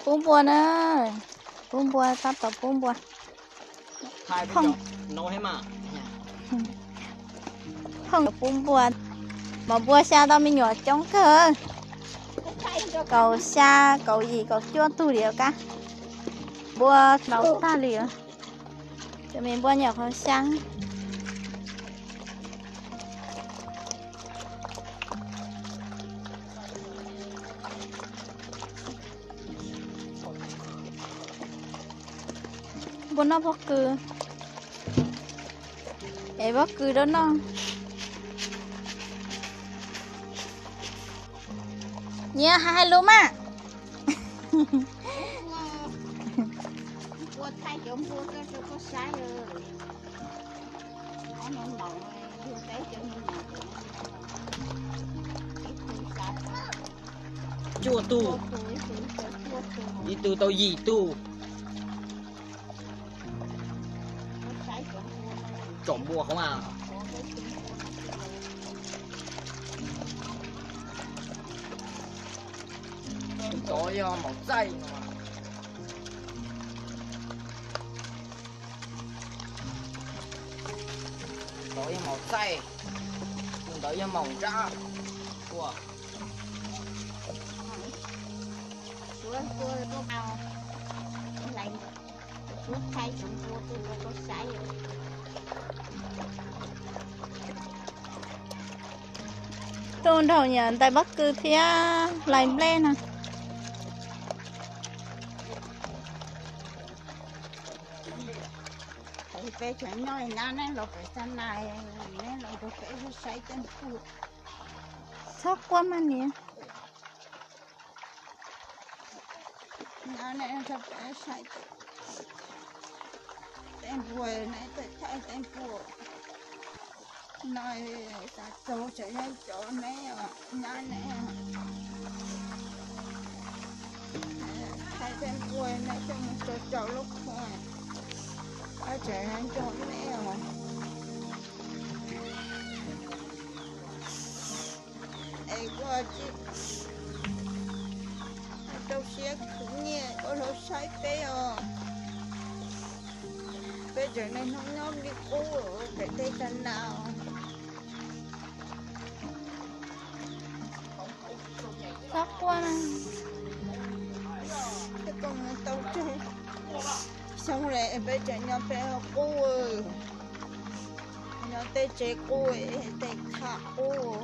Pub npua na, pub npua, tab tom pub npua. Phooj, phooj pub npua, mov npua xya tau me nyuam coob kawg, kaum xya, kaum yim, kaum cuaj tug li kab. Npua ntau tag li, cov me npua nyuam qhuav xya. Npua noj pob kws, es pob kws rau noj. Nyias hais hais lus mas. Cuaj tug, ib tug tau yim tug. Tsom npua hov mas. Tod yog maum txaij. Tod yog maum txaij, tus ntawd yog maum nrab. Ua, tuaj nrog nyiam ntais pob kws thiab hlais nplej no. Peb cov nyob nyab neb los pem xab nais, neb los rau peb saib tej npua. Txhob quaj mas niam. Nyab neb rau peb saib tej npua, neb tej thaij tej npua no, xav txog tseem yog cov neb os, nyab neb. Thaij tej npua neb coj mus rau cov lub khuam, tseem yog cov neb os. Es kuj tsis rau siab khwv nyiaj koj los saib peb os. Peb tseem niaj hnub nyob li qub pem tej tag nrho. Txhob quaj na. Peb koj mus tau tsawg xyoo lawm peb tseem nyob peb qub, nyob tej tsev qub, tej kham qub.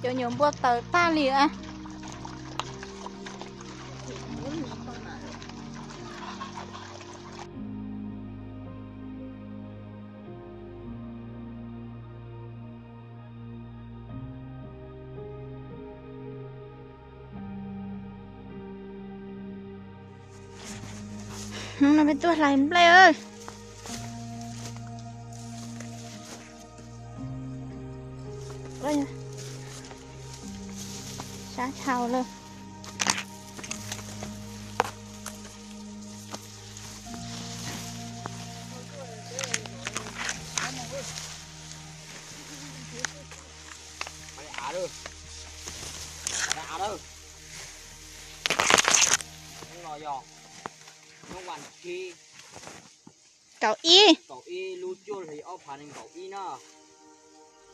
Cov nyuam npua tawm tag li a. Hnub no peb tuaj hlais nplej. Sab tshau lawm. Hnub no yog hnub vas thib kaum ib, kaum ib lub cuaj hli ob phav nees nkaum ib na.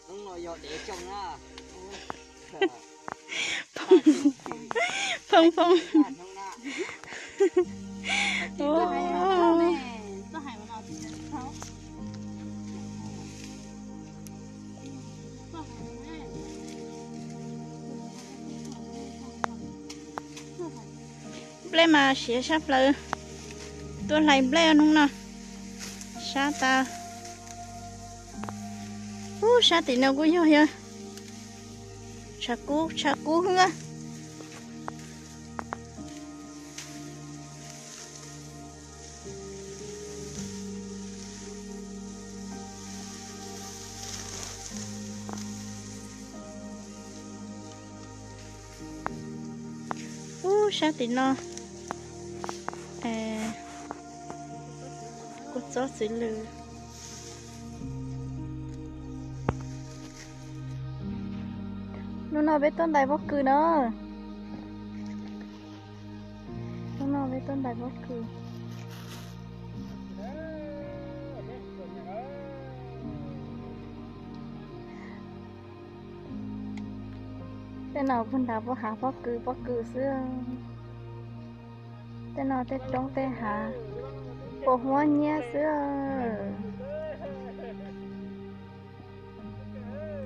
Hnub no yog dev xyoo na. Phoo phoo. Nplej mas siav sab plaws. Tuaj hlais nplej hnub no. Sab tas. Ub, sab tim no kuj yog yog tshav kub, tshav kub hwb. Sab tim no, kua txob txiv lws. Hnub no peb tuaj ntais pob kws na. Hnub no peb tuaj ntais pob kws. Tej no puag nrad puag hav pob kws pob kws xwb. Tej no tej roob tej hav puas huab nyiab xwb.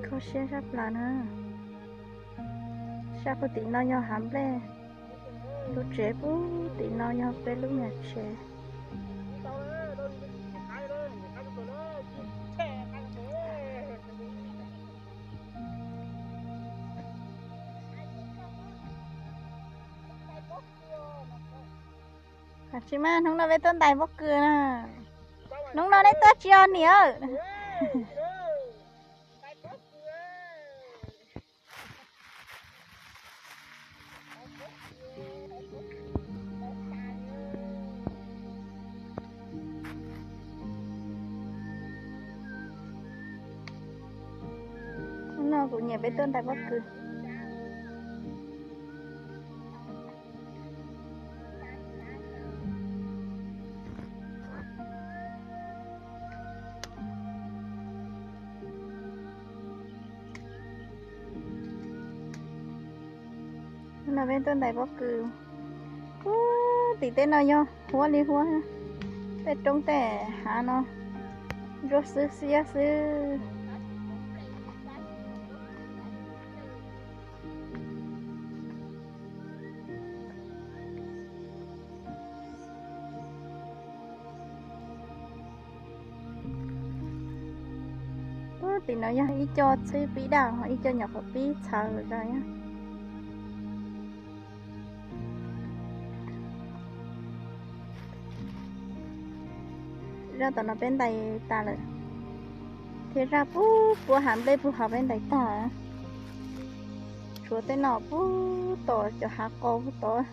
Kho siab sab plaws na. Sab puag tim no yog hav nplej. Lub tsev puag tim no yog peb lub nyuag tsev. Tsis mas hnub no peb tuaj ntais pob kws na. Hnub no nej tuaj tsis os niam? Hnub no kuv niam peb tuaj ntais pob kws. Hnub no peb tuaj ntais pob kws. Ub, tim tej no yog huab li huab, tej roob tej hav no ntsuab xwb xiab xwb. Ub, tim no yog ib co txhwb pib daj, ib co nyuam qhuav pib txhawv lawm. Zaj tom no peb ntais tas lawm, thiab zaj puag puag hav nplej puag hauv peb ntais tag. Tshuav tej no puag tom cov hav qau puag tod.